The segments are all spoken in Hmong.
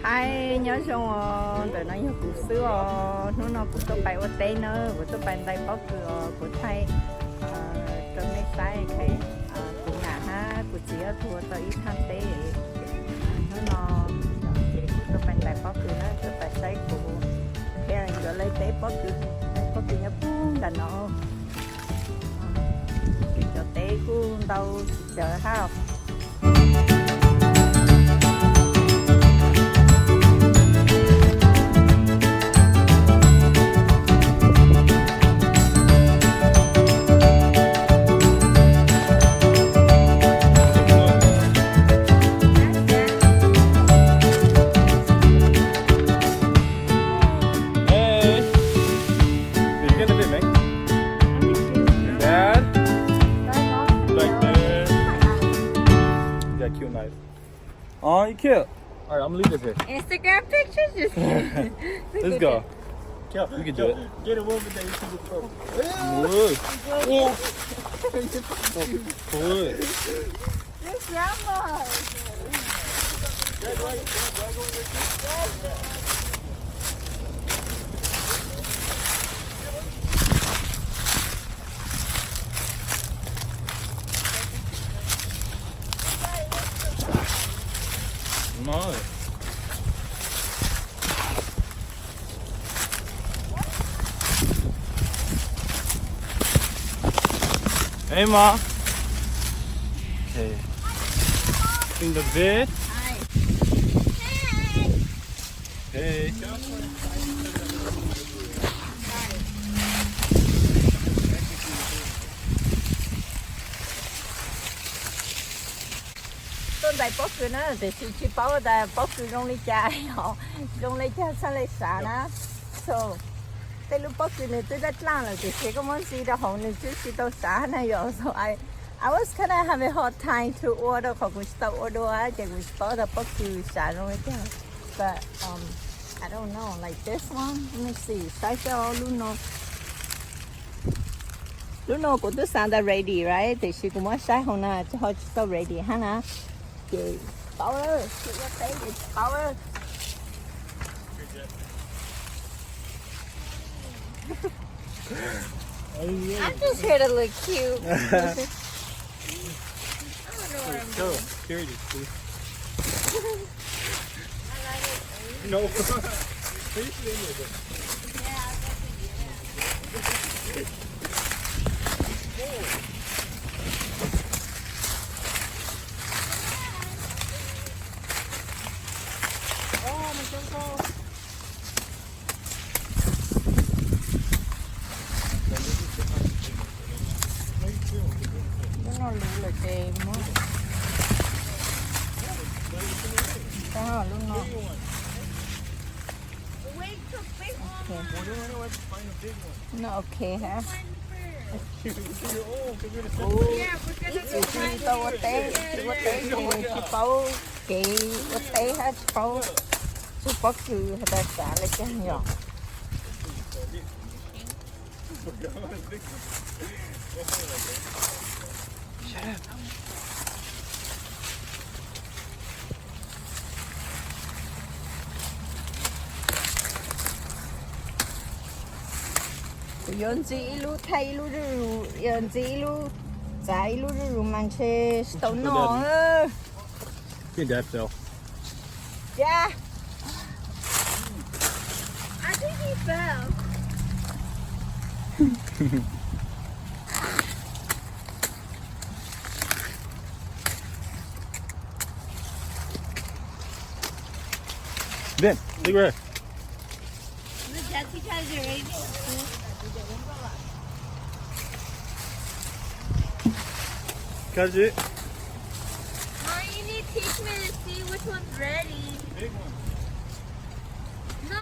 Hi, nyob zoo os, ntawm no yog kuv xwb os. Hnub no kuv tuaj pais ua teb na, kuv tuaj pais ntais pob kws os, kuv thaij rau nej saib. Kuv nam hab kuv txiv ob tug ua tau ib thaj teb. Hnub no ces kuv tuaj pais ntais pob kws na, tuaj pais saib kuv parents yuav lawv teb pob kws, pob kws nyob puag nram no. Cov teb kuj ntau tsis tsawg hab. Hey. It's gonna be me. Dad? Right there. Yeah, cute knife. Oh, you cute. All right, I'm gonna leave this here. Instagram pictures? Just kidding. Let's go. Yo, we can do it. Get him over there. You can go. Whoa. Whoa. Good. This grandma. No. Hey, Ma. Okay. In the bed. Hey. Tuaj ntais pob kws na, tiam sis tsis paub tas pob kws zoo li cas, zoo li cas txhaj le sav na. So, tej lub pob kws nws twb daj dlaaj lawm, tiam sis koj muab ntxiv rau hauv nws twb tsis tau sav na yom. So I, I was kinda having a hard time to ua rau qhov kuv tsis tau ua dua, ces kuv tsis paub tas pob kws sav zoo li cas. But, um, I don't know, like this one, let me see, saib seb lub no. Lub no kuv twb xav tas ready, right? Tiam sis kuv muab saib hauv na, ho tsis tau ready hab na. Ces paub lawm, tsis ua teb ces tsis paub lawm. I'm just here to look cute. I don't know what I'm doing. Go, security, please. I like it. No. Are you sitting in there? Yeah, I like it, yeah. Oh, my phone call. Lub no luv lawm ces muab, lub no. No, okay hab. Kuv ib txwm tsis tau ua teb, tsis ua teb ces tsis paub kev ua teb hab tsis paub tsug pob kws has tas sav le caag yom. Kuv yuav ntxiv ib lub thaij ib lub zuj zus, yuav ntxiv ib lub, txav ib lub zuj zus mas ntshe tsis tau noj. Your dad fell. Yeah. I think he fell. Ben, look right here. Catch it. Mom, you need to teach me to see which one's ready. Big one. No.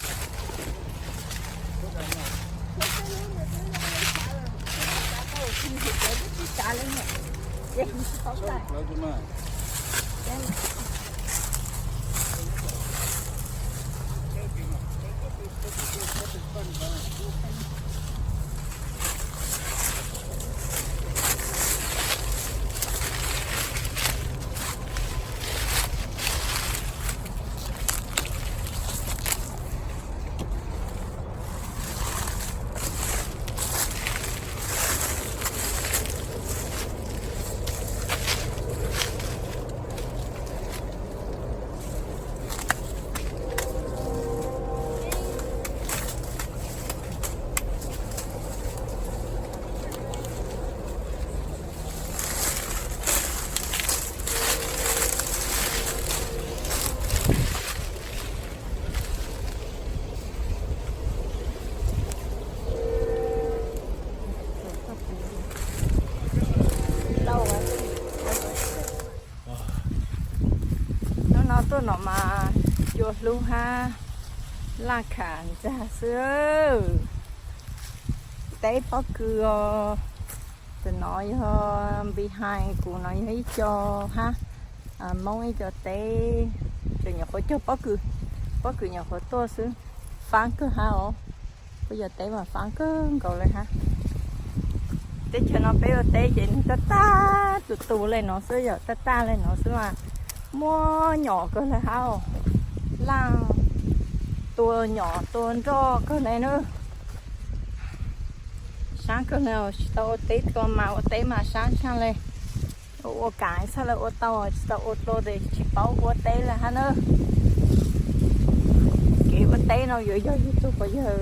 Los mas cua hlub hab laj kham ntxag xwb. Teb pob kws os. Tam no yog behind kuv no yog ib co hab, Moob ib co teb, tseem nyuam qhuav cog pob kws, pob kws nyuam qhuav tuaj xwb. Faab kawg hab os. Kuv yog teb mas faab kawg nkaus le hab. Teb chaws no peb ua teb ces nws tag tag tus tus le no xwb, yog tag tag le no xwb mas muaj nyom kawg le hab. Laj tua nyom tua nroj kawg le na. Saab kawg le, tsis tau ua teb tua mas ua teb mas saab tshaj le. Ua kam txhaj le ua tau, tsis tau ua dlua tes tsis paub ua teb le hab na. Kev ua teb no yuav yog yus tug quas yawg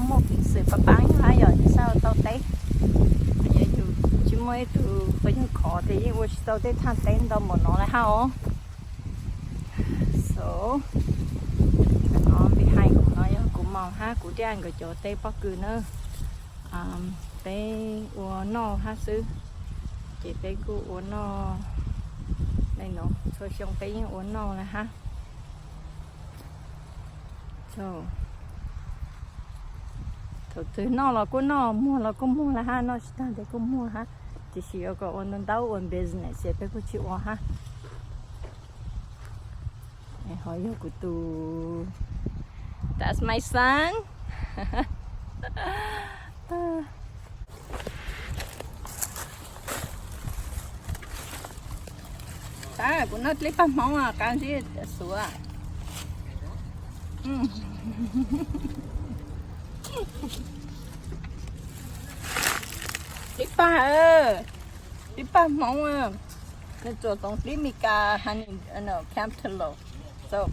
muaj peev xwm pab paab yog hab yog tsis txhaj ua tau teb. Yog yus tsis muaj ib tug quas yawg khov tes yeej ua tsis tau tej thaaj teb ntau npaum no le hab os. So, no behind kuv no yog kuv moos hab kuv daj nkawd cov teb pob kws na. Peb ua noj hab xwb, ces peb kuj ua noj. Le no txhua xyoo peb yeej ua noj le hab. Thaum twg noj los kuj noj, muag los kuj muag le hab, noj tsis tag tes kuj muag hab. Tiam sis yuav kom ua ntau ntau ua business ces peb kuj tsis ua hab. Ho yog kuv tus, that's my son. Kuv noj dlib paj Hmoob qab ntsib xuav. Dlib paj, dlib paj Hmoob, nws tsuas txoov dlib Meskas hab Cantaloupe. Xyov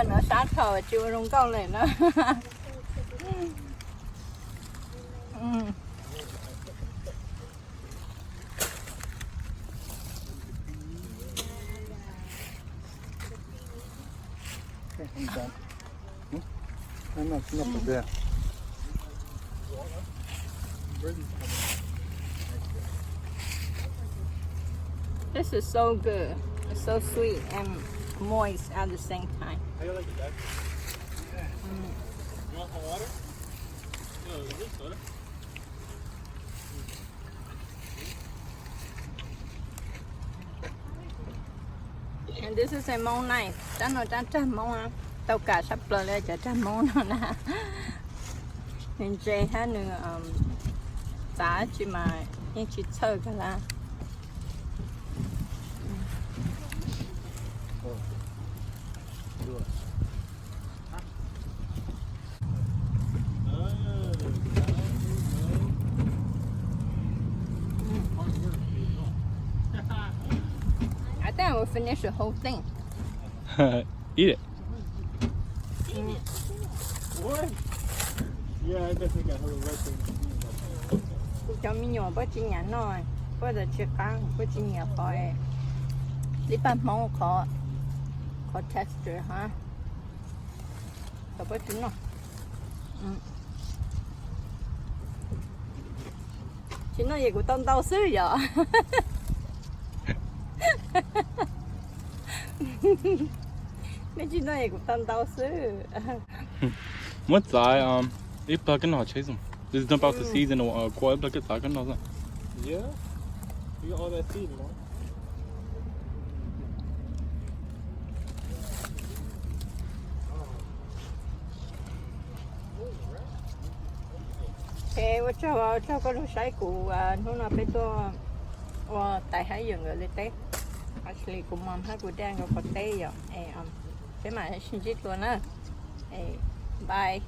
no sab dhau tsis ua zoo nkauj le na. This is so good. It's so sweet and moist at the same time. Mm. And this is a Hmong knife. Rab no rab rag Hmoob, tau kam tshaj plaws li cov rag Hmoob no na. Nws ntse hab nws txav tsi mas yeej tsis txhawj kag lawm. I think I will finish the whole thing. Eat it. Kuv cov me nyuam puab tsis nyiam noj, puab tsis qab, puab tsis nyiam qhov, ib pab Hmoob qhov, qhov texture hab, puab tsis noj. Tsis noj es kuv tau ntau xwb yom. Nej tsis noj es kuv tau ntau xwb. Muab txav ib plag kab no tseg xwb. This is about the season, kua ib plag kab txav kab no xwb. Ua tsaug, ua tsaug koj lug saib kuv hnub no peb tuaj ua tais hab yawm nkawd li teb. Actually kuv mom hab kuv dad nkawd pov teb yom. Peb mam sib ntsib dlua na. Bye.